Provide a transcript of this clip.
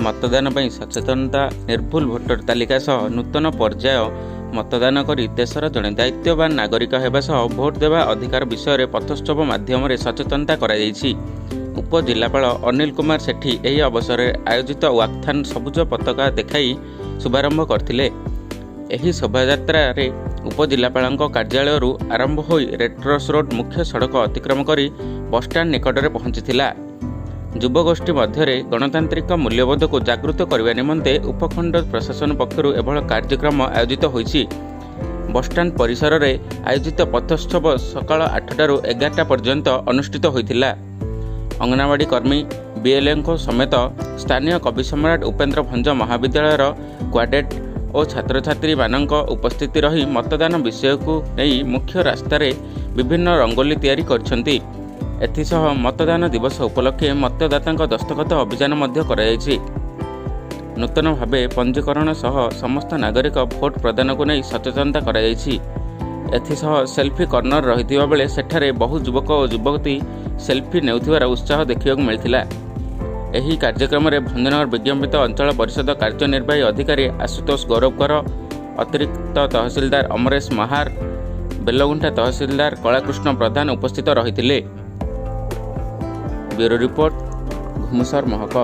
ମତଦାନ ପାଇଁ ସଚେତନତା, ନିର୍ଭୁଲ ଭୋଟର ତାଲିକା ସହ ନୂତନ ପର୍ଯ୍ୟାୟ ମତଦାନ କରି ଦେଶର ଜଣେ ଦାୟିତ୍ୱବାନ ନାଗରିକ ହେବା ସହ ଭୋଟ ଦେବା ଅଧିକାର ବିଷୟରେ ପଥୋତ୍ସବ ମାଧ୍ୟମରେ ସଚେତନତା କରାଯାଇଛି। ଉପଜିଲ୍ଲାପାଳ ଅନିଲ କୁମାର ସେଠୀ ଏହି ଅବସରରେ ଆୟୋଜିତ ୱାକଥାନ୍ ସବୁଜ ପତାକା ଦେଖାଇ ଶୁଭାରମ୍ଭ କରିଥିଲେ। ଏହି ଶୋଭାଯାତ୍ରାରେ ଉପଜିଲ୍ଲାପାଳଙ୍କ କାର୍ଯ୍ୟାଳୟରୁ ଆରମ୍ଭ ହୋଇ ରେଡକ୍ରସ୍ ରୋଡ୍ ମୁଖ୍ୟ ସଡ଼କ ଅତିକ୍ରମ କରି ବସ୍ଷ୍ଟାଣ୍ଡ ନିକଟରେ ପହଞ୍ଚିଥିଲା। ଯୁବଗୋଷ୍ଠୀ ମଧ୍ୟରେ ଗଣତାନ୍ତ୍ରିକ ମୂଲ୍ୟବୋଧକୁ ଜାଗୃତ କରିବା ନିମନ୍ତେ ଉପଖଣ୍ଡ ପ୍ରଶାସନ ପକ୍ଷରୁ ଏଭଳି କାର୍ଯ୍ୟକ୍ରମ ଆୟୋଜିତ ହୋଇଛି। ବସ୍ଷ୍ଟାଣ୍ଡ ପରିସରରେ ଆୟୋଜିତ ପଥୋତ୍ସବ ସକାଳ 8ଟାରୁ 11ଟା ପର୍ଯ୍ୟନ୍ତ ଅନୁଷ୍ଠିତ ହୋଇଥିଲା। ଅଙ୍ଗନବାଡ଼ି କର୍ମୀ, ବିଏଲ୍ଓଙ୍କ ସମେତ ସ୍ଥାନୀୟ କବି ସମ୍ରାଟ ଉପେନ୍ଦ୍ର ଭଞ୍ଜ ମହାବିଦ୍ୟାଳୟର କ୍ୟାଡେଟ୍ ଓ ଛାତ୍ରଛାତ୍ରୀମାନଙ୍କ ଉପସ୍ଥିତି ରହି ମତଦାନ ବିଷୟକୁ ନେଇ ମୁଖ୍ୟ ରାସ୍ତାରେ ବିଭିନ୍ନ ରଙ୍ଗୋଲି ତିଆରି କରିଛନ୍ତି। ଏଥିସହ ମତଦାନ ଦିବସ ଉପଲକ୍ଷେ ମତଦାତାଙ୍କ ଦସ୍ତଖତ ଅଭିଯାନ ମଧ୍ୟ କରାଯାଇଛି। ନୂତନ ଭାବେ ପଞ୍ଜୀକରଣ ସହ ସମସ୍ତ ନାଗରିକ ଭୋଟ ପ୍ରଦାନକୁ ନେଇ ସଚେତନତା କରାଯାଇଛି। ଏଥିସହ ସେଲ୍ଫି କର୍ଣ୍ଣର ରହିଥିବା ବେଳେ ସେଠାରେ ବହୁ ଯୁବକ ଓ ଯୁବତୀ ସେଲ୍ଫି ନେଉଥିବାର ଉତ୍ସାହ ଦେଖିବାକୁ ମିଳିଥିଲା। ଏହି କାର୍ଯ୍ୟକ୍ରମରେ ଭଞ୍ଜନଗର ବିଜ୍ଞାପିତ ଅଞ୍ଚଳ ପରିଷଦ କାର୍ଯ୍ୟନିର୍ବାହୀ ଅଧିକାରୀ ଆଶୁତୋଷ ଗୌରବ କର, ଅତିରିକ୍ତ ତହସିଲଦାର ଅମରେଶ ମହାର, ବେଲଗୁଣ୍ଠା ତହସିଲଦାର କଳାକୃଷ୍ଣ ପ୍ରଧାନ ଉପସ୍ଥିତ ରହିଥିଲେ। ବ୍ୟୁରୋ ରିପୋର୍ଟ, ଘୁମୁସର ମହକ।